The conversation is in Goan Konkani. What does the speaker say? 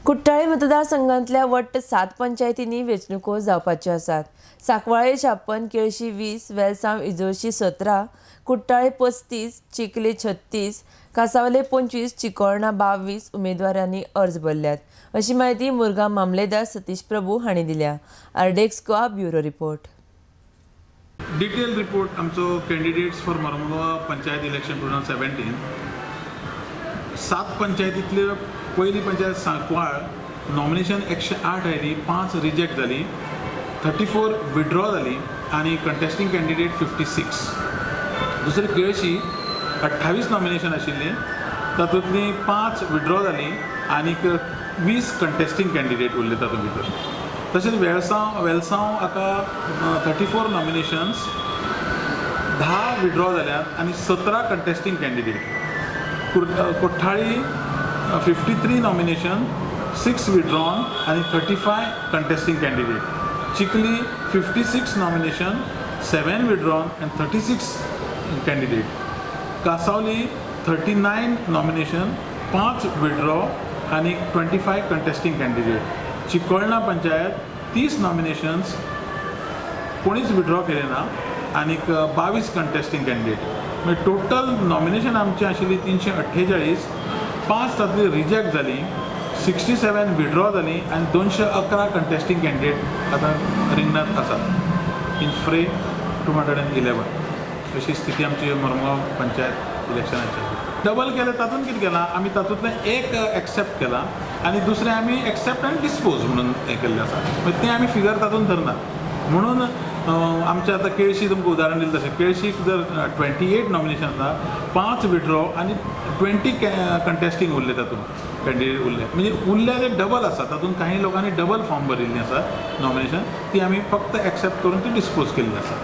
कुट्टाळे मतदारसंघांतल्या वट्ट 7 पंचायतींनी वेंचणुको जावपाच्यो आसात. सांकवाळे 56, केळशी 20, वेलसांव इजोशी 17, कुट्टाळे 35, चिखले 36, कासावले 25, चिकोळणा 22 उमेदवारांनी अर्ज भरल्यात अशी म्हायती मुरगांव मामलेदार सतीश प्रभू हांणी दिल्या. RDX Goa bureau report. Detail report आमचो candidates for Mormugao panchayat election 2017. 7 पंचायतींतल्यो पयली पंचायत सांकवाळ नॉमिनेशन 108 आयली, 5 रिजेक्ट जाली, 34 विड्रॉ जाली आनी कंटेस्टींग कॅन्डिडेट 56. दुसरी केळशी 28 नॉमिनेशन आशिल्ली, तातूंतली 5 विड्रॉ जाली आनीक 20 कंटेस्टींग कॅन्डिडेट उरले तातूंत भितर. तशेंच वेलसांव हाका 34 नॉमिनेशन्स, 10 विड्रॉ जाल्यात आनी 17 कंटेस्टींग कॅन्डिडेट. कोठाळी 53 नॉमिनेशन, 6 विड्रॉन आनी 35 contesting candidate. Chikhli 56 nomination, 7 withdrawn आनी 36 candidate. Cansaulim 39 nomination, 5 withdraw आनी 25 contesting candidate. Chicolna panchayat 30 nominations, कोणीच विड्रॉ केले ना आनीक 22 कंटेस्टींग कॅन्डिडेट. म्हणजे टोटल नॉमिनेशन आमची आशिल्ली 348, 5 तातूंतली रिजेक्ट जाली, 67 विड्रॉ जाली आनी 211 कंटेस्टींग कॅन्डिडेट आतां रिंगणांत आसात. इन फ्रे 211 अशी स्थिती आमची मुरगांव पंचायत इलेक्शनाची. डबल केलें तातूंत कितें केलां आमी, तातूंतलें एक एक्सेप्ट केलां आनी दुसरें आमी एक्सेप्ट आनी डिस्पोज म्हणून हें केल्लें आसा. मागीर तें आमी फिगर तातूंत धरना. म्हणून आमचें आतां केळशी तुमकां उदाहरण दिलें तशें केळशीक जर 28 नॉमिनेशन आसा, 5 विड्रॉ आनी 20 कंटेस्टींग उरले, तातूंत कॅन्डिडेट उरले. म्हणजे उरल्या ते डबल आसा, तातूंत काही लोकांनी डबल फॉर्म भरिल्ले आसा नॉमिनेशन, ती आमी फक्त एक्सेप्ट करून ती डिस्पोज केल्ली आसा.